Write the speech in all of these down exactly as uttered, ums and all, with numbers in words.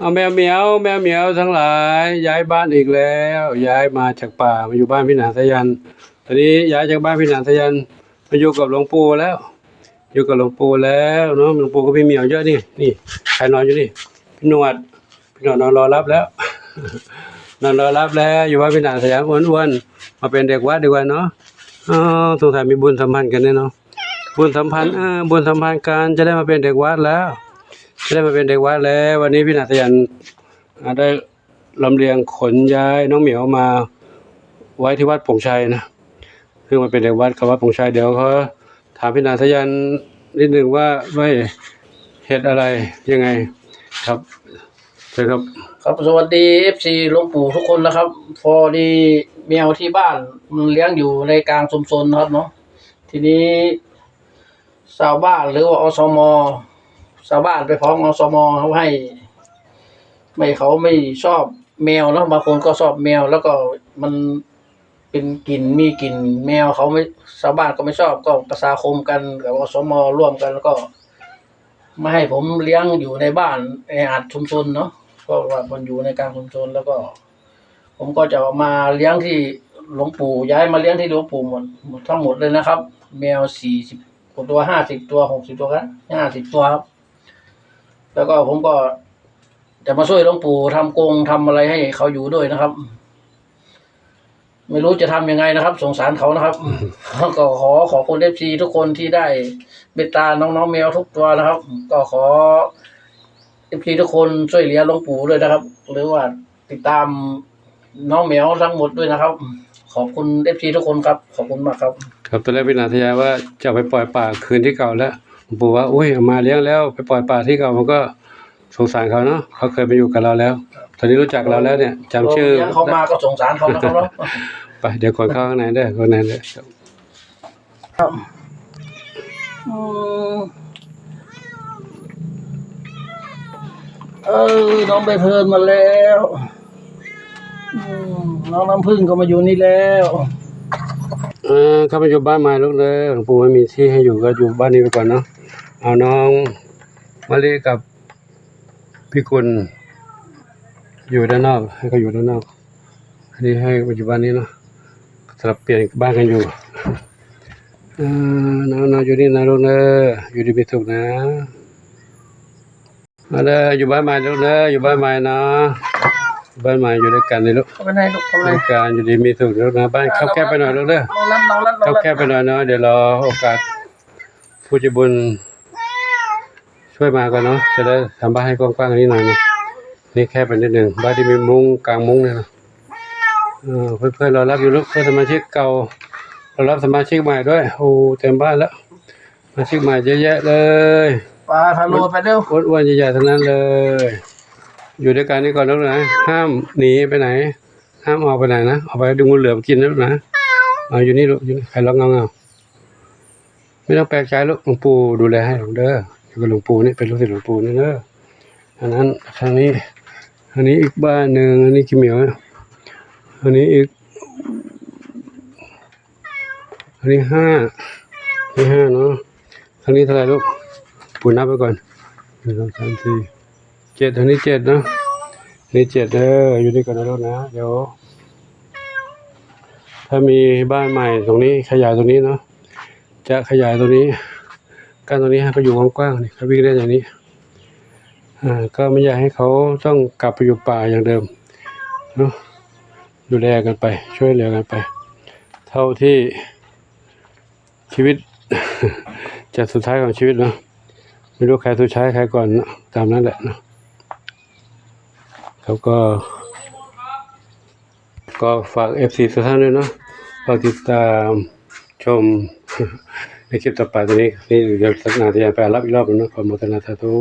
เอาแมวเหมียว แมวเหมียวทั้งหลาย ย้ายบ้านอีกแล้ว ย้ายมาจากป่ามาอยู่บ้านพี่หนานสายัน ตอนนี้ย้ายจากบ้านพี่หนานสายันมาอยู่กับหลวงปู่แล้ว อยู่กับหลวงปู่แล้วเนาะ หลวงปู่ก็มีเหมียวเยอะนี่ นี่ ใครนอนอยู่นี่ พี่หนวด พี่หนวดนอนรอรับแล้ว นอนรอรับแล้ว อยู่บ้านพี่หนานสายันอ้วนๆ มาเป็นเด็กวัดดีกว่าเนาะ อ๋อ สงสัยมีบุญสัมพันธ์กันเนี่ยเนาะ บุญสัมพันธ์ เออ บุญสัมพันธ์กัน จะได้มาเป็นเด็กวัดแล้ว จะได้มาเป็นเด็กวัดแล้ว วันนี้พี่หนานสายัน อ่า ได้ลำเลียงขนย้ายน้องเหมียวมาไว้ที่วัดโป่งชัยนะ เพิ่งมาเป็นเด็กวัดกับวัดโป่งชัย เดี๋ยวเขาถามพี่หนานสายันนิดนึงว่าด้วยเหตุอะไรยังไงครับ เชิญครับ ครับ สวัสดี เอฟซี หลวงปู่ทุกคนนะครับ พอดีแมวที่บ้านมันเลี้ยงอยู่ในกลางชุมชนนะครับเนาะ ทีนี้ชาวบ้านหรือว่า อสม ชาวบ้านไปฟ้อง อสม เขาให้ ไม่ เขาไม่ชอบแมวเนาะ บางคนก็ชอบแมว แล้วก็มันเป็นกลิ่น มีกลิ่นแมว เขาไม่ ชาวบ้านก็ไม่ชอบ ก็ประชาคมกันกับ อสม ร่วมกัน แล้วก็ไม่ให้ผมเลี้ยงอยู่ในบ้านแออัดชุมชนเนาะ เพราะว่ามันอยู่ในกลางชุมชน แล้วก็ ผมก็จะเอามาเลี้ยงที่หลวงปู่ ย้ายมาเลี้ยงที่หลวงปู่หมด หมดทั้งหมดเลยนะครับ แมว สี่สิบกว่าตัว ห้าสิบตัว หกสิบตัวครับ ห้าสิบตัวครับ แล้วก็ผมก็จะมาช่วยหลวงปู่ทำกรงทำอะไรให้เขาอยู่ด้วยนะครับ ไม่รู้จะทำยังไงนะครับ สงสารเขานะครับ ก็ขอขอบคุณ เอฟซี ทุกคนที่ได้เมตตาน้องๆแมวทุกตัวนะครับ ก็ขอ เอฟซี ทุกคนช่วยเหลือหลวงปู่ด้วยนะครับ หรือว่าติดตามน้องแมวทั้งหมดด้วยนะครับ ขอบคุณ เอฟซี ทุกคนครับ ขอบคุณมากครับ ครับ ตอนแรกพี่หนานสายันว่าจะเอาไปปล่อยป่าคืนที่เก่าแล้ว หลวงปู่ว่า "อุ้ย เอามาเลี้ยงแล้วไปปล่อยป่าที่เก่า มันก็สงสารเขาเนาะ เขาเคยมาอยู่กับเราแล้ว ตอนนี้รู้จักเราแล้วเนี่ย จำชื่อ" เลี้ยงเขามาก็สงสารเขานะครับเนาะ ไป เดี๋ยวขนเข้าข้างในเด้อ ข้างในเด้อ ครับ อืม เออ น้องใบเพลินมาแล้ว อืม น้องน้ำผึ้งก็มาอยู่นี่แล้ว เออ เข้ามาอยู่บ้านใหม่ลูกเด้อ หลวงปู่ไม่มีที่ให้อยู่ ก็อยู่บ้านนี้ไปก่อนเนาะ เอาน้องมะลิกับพี่กุลอยู่ด้านนอก ให้เขาอยู่ด้านนอก อันนี้ให้มาอยู่บ้านนี้เนาะ สลับเปลี่ยนบ้านกันอยู่ เออ น้องๆอยู่นี่นะลูกเด้อ อยู่ดีมีสุขนะ มาเด้อ อยู่บ้านใหม่ลูกเด้อ อยู่บ้านใหม่เนาะ อยู่บ้านใหม่ อยู่ด้วยกันนี่ลูก เข้าไปในลูก เข้าไปใน ด้วยกัน อยู่ดีมีสุขลูกนะ บ้านคับแคบไปหน่อยลูกเด้อ น้องรัด น้องรัด น้องรัด คับแคบไปหน่อยเนาะ เดี๋ยวรอโอกาส ผู้ใจบุญช่วยมาก่อนเนาะ จะได้ทำบ้านให้กว้างๆนิดหน่อยนะ นี่แคบไปนิดหนึ่ง บ้านที่มีมุ้ง กางมุ้งเนี่ยนะ เออ เพื่อนๆรอรับอยู่ลูก เพื่อนสมาชิกเก่า รอรับสมาชิกใหม่ด้วย โอ้ เต็มบ้านแล้ว สมาชิกใหม่เยอะแยะเลย ไป พาโลไปเร็ว อ้วนๆใหญ่ๆทั้งนั้นเลย อยู่ด้วยกันนี่ก่อนลูกนะ ห้ามหนีไปไหน ห้ามออกไปไหนนะ ออกไปดูงูเหลือมกินนะลูกนะ เอาอยู่นี่ลูก อยู่นี่ ใครร้องเงาๆ ไม่ต้องแปลกใจลูก หลวงปู่ดูแลให้ลูกเด้อ อยู่กับหลวงปู่นี่ เป็นลูกศิษย์หลวงปู่นี่เด้อ อันนั้น ทางนี้ อันนี้อีกบ้านหนึ่ง อันนี้ขี้เหมียว อันนี้อีก อันนี้ห้า นี่ห้าเนาะ ทางนี้เท่าไหร่ลูก ปู่นับไปก่อน หนึ่ง สอง สาม สี่ เจ็ด อันนี้เจ็ดเนาะ นี่เจ็ดเด้อ อยู่ด้วยกันนะลูกนะ เดี๋ยว ถ้ามีบ้านใหม่ตรงนี้ ขยายตรงนี้เนาะ จะขยายตรงนี้ กั้นตรงนี้ให้เขาอยู่กว้างๆ นี่ เขาวิ่งเล่นอย่างนี้ อ่า ก็ไม่อยากให้เขาต้องกลับไปอยู่ป่าอย่างเดิมเนาะ ดูแลกันไป ช่วยเหลือกันไป เท่าที่ชีวิต จะสุดท้ายของชีวิตเนาะ ไม่รู้ใครสุดท้ายใครก่อนเนาะ ตามนั้นแหละเนาะ ครับ ก็ ก็ฝาก เอฟซี ทุกท่านด้วยเนาะ ฝากติดตามชม ในคลิปต่อไป ตอนนี้ นี่เดี๋ยวสักนาทีไปรับอีกรอบหนึ่งเนาะ ขออนุโมทนาสาธุ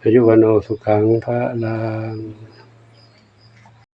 อายุวัณโณ สุขัง พลัง